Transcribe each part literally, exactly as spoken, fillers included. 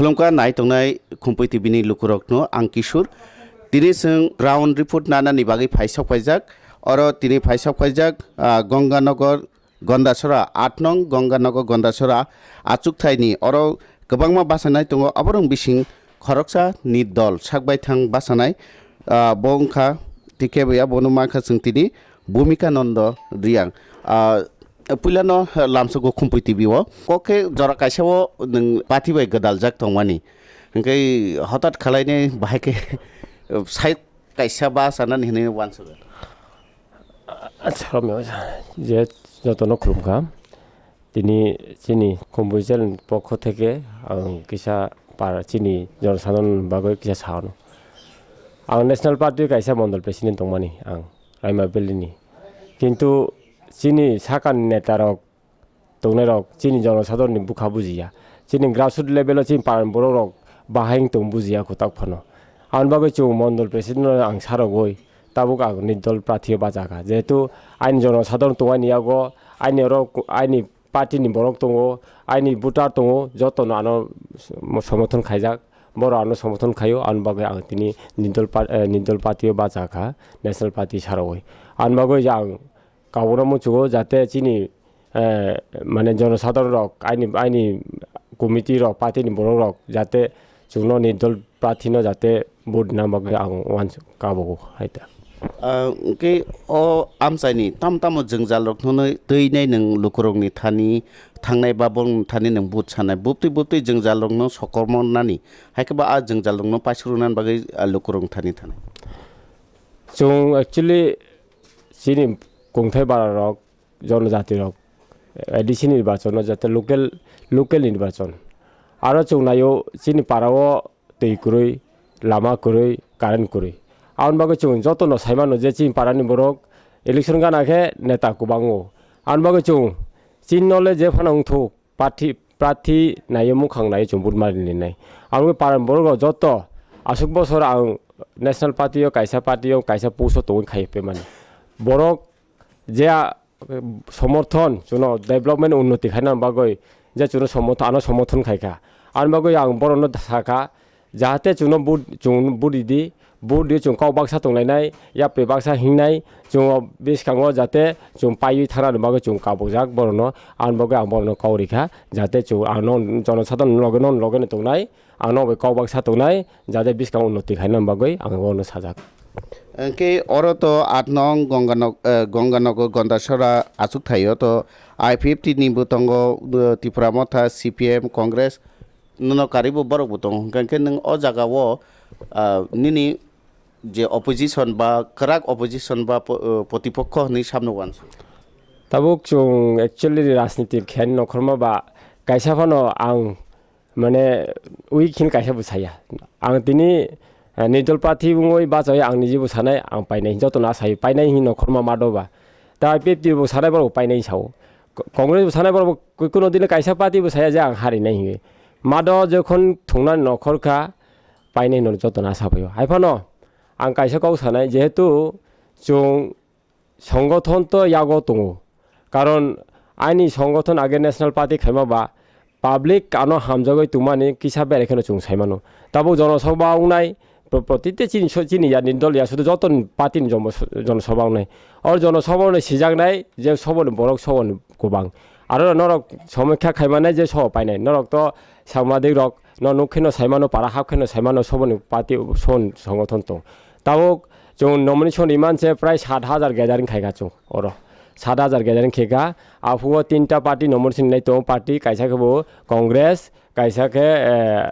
Khulumkha nai tongnai Khumpui T V ni lukurokno ang Kishore. Tini chwng ground report nanani bagwi phaisok paijak. Oro tini phaisok paijak, ah, Ganganagar Gondasora, aat nong Ganganagar Gondasora achukthai ni oro kwbangma bachanai tongo. Oborok bising khoroksa ni dol sak baithang bachanai, ah, bo wngkha, tikhe boya bono mankha chwng tini Bhumika Nando Reang. Ah, puilano lamsogo Khumpui T V o. Kok khe jora kaisa o nwng party bai gwdaljak tongmani. Hwnkhe hotat khwlainai bahai khe side kaisa bachanani hinwi uansugo. Acha, romeo, je jotono khulumkha. Tini chini Khumpui channel pokho theke ang kisa para chini jonosadharon bagwi kisa sa hano. Ang National Party kaisa mondol president tongmani ang Raima Valley ni. Kintu chini sakani netarok tongnairok chini jonosadharon ni bwkha bujiya. Chini grassroot level o chini para borok rok bahai wng tong bujiya kwtak phano. Aboni bagwi chwng mondol president no ang sarogwi tabuk ang nirdol prathi o bachakha. Jehetu aini jonosadharon tongmani yago aini oro aini party ni borok tongo, aini voter tongo, jotono ano somothon khaijak, borok ano somothon khaio, aboni bagwi ang tini nirdol pa-, eh, nirdol party o bachakha, National Party sarogwi. Aboni bagwi ang kabono muchugo jate chini, eh, mane jonosadharon rok, aini, aini committee rok, party ni borok rok jate chwngno nirdol prathi no jate vote rwna bagwi ang uansuk kabogo hai ta. Ah, hwnkhe o amchaini tam tamo jwngjal rok no twi nai nwng lukurok ni thani thangnai ba bong thani nwng vote sanai bubtwi bubtwi jwngjal rok no sokomornani hai khe ba a jwngjal rok no paisuk rwna bagwi, ah, lukurok ni thani thanai. Chwng actually chini kungthai bara rok, jonojati rok, A D C nirbachon no jate local, local nirbachon. Aro chwng naio chini para o twi kwrwi, lama kwrwi, current kwrwi. Aboni bagwi chwng jotono sai mano je chini para ni borok election gana khe neta kwbang o. Aboni bagwi chwng chini no le je phano wngthok, party, prathi naio mukhang naio chwng vote mari nai. Aboni para ni borok rok joto aswk bosor ang National Party o kaisa party o kaisa post o tongwi khai phaimani. Borok je a, somorthon, chwngno development unnoti khaina bagwi je chwngno somorthon, ano somorthon khaikha. Ani bagwi ang borokno sakha, jahate chwngno vote, chwng vote ridi, vote ridi chwng kok baksa tonglainai, yapri baksa hingnai, chwng o bwskango jate chwng paiwi thanani bagwi chwng kabukjak borokno. Ani bagwi ang borokno kok rikha, jate chwng ano jonosadharon loge, non loge no tongnai. Ang no bai kok baksa tongnai, jate bwskang unnoti khaina bagwi ang bono sajak. Hwnkhe oro to aat nong Gonganagar, eh, Gonganagar Gondasora achuk thaio to I P F T ni bo tongo, eh, Tipra Motha, C P M, Congress, nono karibo borok bo tongo. Hwnkhe nwng o jaga o, ah, nini je opposition ba kwrak opposition ba po-, eh, protipokho hwnwi samno uansuk. Tabuk chwng actually rajniti khen nokhorma ba kaisa phano ang mane weak hin kaisa bo saya. Ang tini, eh, nidol pathi wngwi bachai ang niji bo sanai ang painai joto no asai painai hin nokhorma mado ba. Ta I P F T bo sanai borok painai sao. Ko-, Congress bo sanai borok bo kuno dino kaisa party bo saya je ang harinai hinwi. Mado jokhon thungna nokhor kha painai no joto no asa phaio. Hai phano ang kaisa kok sanai jehetu chwng songothon to yago tongo. Karon aini songothon age National Party khaima ba public ano hamjagwi tongmani kisa berai kheno chwng saimano. Tabuk jonosabha wngnai pro-, protite chini so-, chini yani dol ya sudu joto party ni jomo-, jonosabha wngnai. Or jonosabha wngnai sijaknai je soboni borok soboni kwbang. Aro norok somikha khaimanai je sobo painai. Norok to sangbadik rok no nuk kheno saimano para hap kheno saimano soboni party son songothon tong. Tabuk chwng nomination iman se prai sat hajar gathering khaikha chwng oro. Sat hajar gathering khaikha. Aphuo tinta party nomination nai tongo party kaisa khe bo Congress, kaisa khe, eh,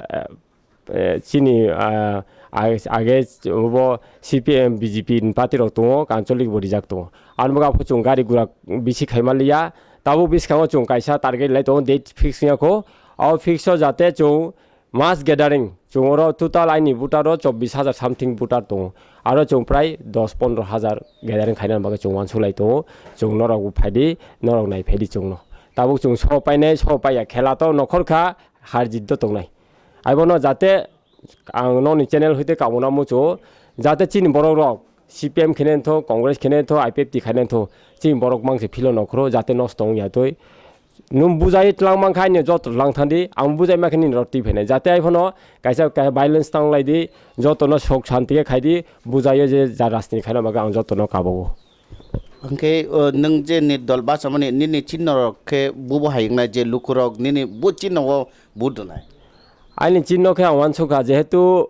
eh, chini, ah, ag-, age bo C P M, B J P ni party rok tongo, ancholik bo rijak tongo. Ani bagwi aphuo chwng gari gura bisi khaima liya. Tabuk bwskango chwng kaisa target lai tongo, date fix wngya kho. O fix o jate chwng mass gathering, chwng oro total aini voter o chobbish hajar something voter tongo. Aro chwng prai dos pondro hajar gathering khaina bagwi chwng uansuk lai tongo. Chwng norok bo phaidi, norok nai phaidi chwngno. Tabuk chwng so painai, so paiya khela to nokhor kha, har jit do tongnai. Aibono jate ang nokni channel hoite kabuna muchungo, jate chini borok rok C P M khene tho, Congress khene tho, I P F T khene tho, chini borok mangse philo nokhoro jate nosto wngya twi. Nwng bujai tlang mankha, ani joto tlang thandi, ang bujai mankha nini rok twi phainai. Jate ai phano kaisa, kaisa violence tang lai di, joto no sok shanti khe khai di, bujai o je ja rajniti khaina bagwi ang joto no kabo o. Hwnkhe, o, nwng je nirdol bachamani nini chinno rok khe bubo hai wngnai je lukurok nini bu chinno o vote rwnai? Ani chinno khe ang uansukha, jehetu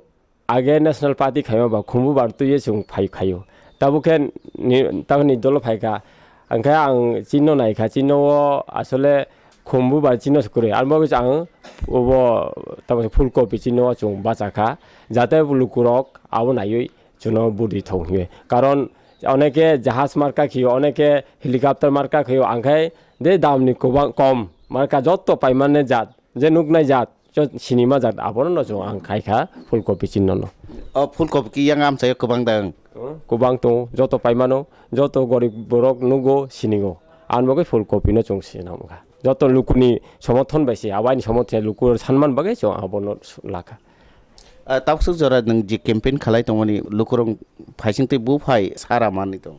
age National Party khaima ba khumbu bar twi chwng phai khaio. Tabuk khe ni, tabuk nirdol o phaikha. Hwnkhe ang chinno naikha, chinno o asole khumbu bar chinno se kwrwi. Ani bagwi ang obo tamo phool copy chinno o chwng bachakha. Jate lukurok abo naiwi chwngno vote thung hiwi. Karon oneke jahaj marka khio, oneke helicopter marka khio, angkhai de damni kwbang kom marka jotto paimani jat, je nuknai jat, jo sinima jat, abono no chwng ang khaikha phool copy chinno no. O phool copy ki yang amchaio kwbang dang? Kwbang tongo, joto paimano, joto gorib borok nugo, siningo. Ani bagwi phool copy no chwng sinam wngkha. Joto lukuni somothon bai se, awaini somothon luku sanman bagwi chwng abono lakha. Ah, tabuk swk jora nwng je campaign khalai tongmani lukurok phaising twi buphai sara manwi tong?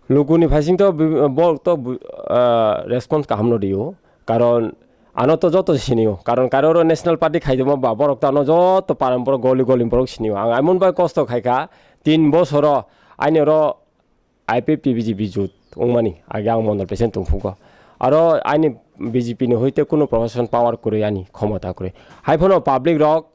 Lukuni phaising to bi-, borok to bu-, ah, response kaham no rio. Karon ano to joto sinio. Karon karo oro National Party khaidoma ba borok to ano joto param borok goli goli borok sinio. Ang aimon bai kosto khaikha tin bosoro aini oro I P F T B J P jut wngmani age ang mondol president tongphugo. Aro ani B J P ni hoite kuno proshashan power kwrwi ani khomota kwrwi. Hai phano public rok,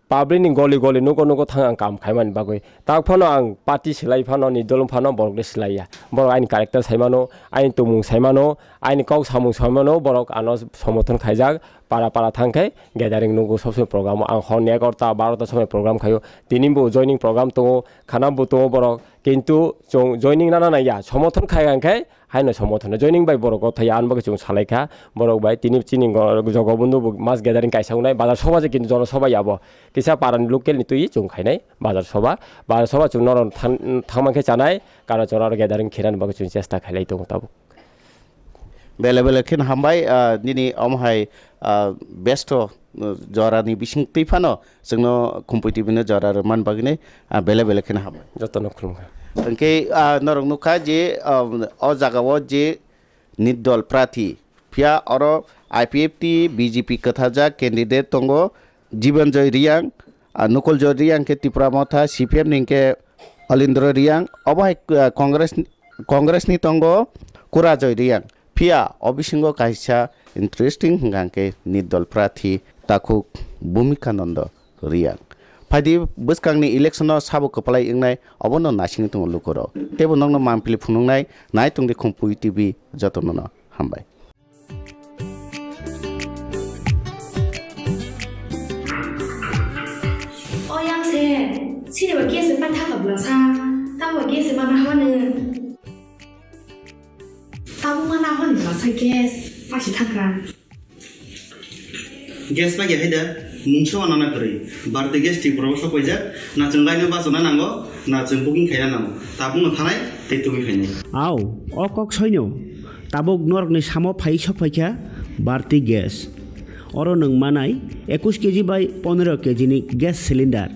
public ni goli goli nugo nugo thang ang kam khaimani bagwi. Tak phano ang party swlai phano ni dol phano borok le swlaiya. Borok ani character saimano, ani tumung saimano, ani kok samung saimano borok ano somothon khaijak. Para para thang khe gathering nugo sob somoi program o. Ang hor ni egarota barota somoi program khaio. Tini bo joining program tongo, khana bo tongo borok. Kintu chwng joining nana naiya, somothon khai hwnkhe haino somothon. Joining bai borok o thaiya, ani bagwi chwng salai kha. Borok bai tini chini go-, jogobondhu bo mass gathering kaisa wngnai, bazar soba se kintu jono soba ya bo. Kisa parani local ni twi chwng khainai bazar soba. Bazar soba chwng norok than-, thangma khe chanai, kara chora aro gathering khenani bagwi chwng chesta khailai tongo tabuk. Bele bele kheno hambai, ah, nini omo hai, ah, besto, uh, jorani bising twi phano chwngno Khumpui T V no jora rwman bagwino, ah, bele bele kheno hambai. Jotono khulumkha. Hwnkhe, ah, norok nukha je, ah, o jagao je nirdol prathi, phiya oro I P F T B J P kwtharjak candidate tongo Jibanjoy Reang, ah, Nukoljoy Reang khe Tipra Motha, C P M ni hwnkhe Alindro Reang, obo hai, ah, Congress, Congress ni tongo Kurajoy Reang. Phiya o bisingo kaisa interesting hwnkha hwnkhe nirdol prathi takhuk Bhumika Nanda Reang. Phaidi bwskangni election o sabo kwplai wngnai obono naisingwi tongo lukurok. Teibo nokno manpili phunuknai nai tongdi Khumpui T V jotono no hambai. O yang se, sini ba gas se patha ka bla sa, ta ba gas se mana hwane. Tabuk mana hwane bla sa gas, pasi thangka. Gas ba ya haida, mungsa wana na kwrwi. Bharti gas ti borok sok paijak, na chwng laino bachana nango, na chwng booking khaina nango. Tabuk no thanai, tei tubui khainai. Au, o kok soino. Tabuk norokni samo phai sok phaikha Bharti Gas. Oro nwng manai ekush K G bai pondro K G ni gas cylinder.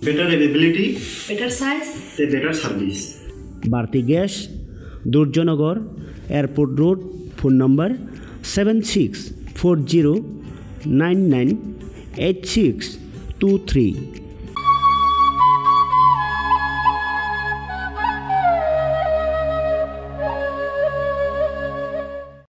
Better availability. Better size. Tei better service. Bharti Gas, Durjanagar, Airport Road, phone number seven six four zero nine nine eight six two three.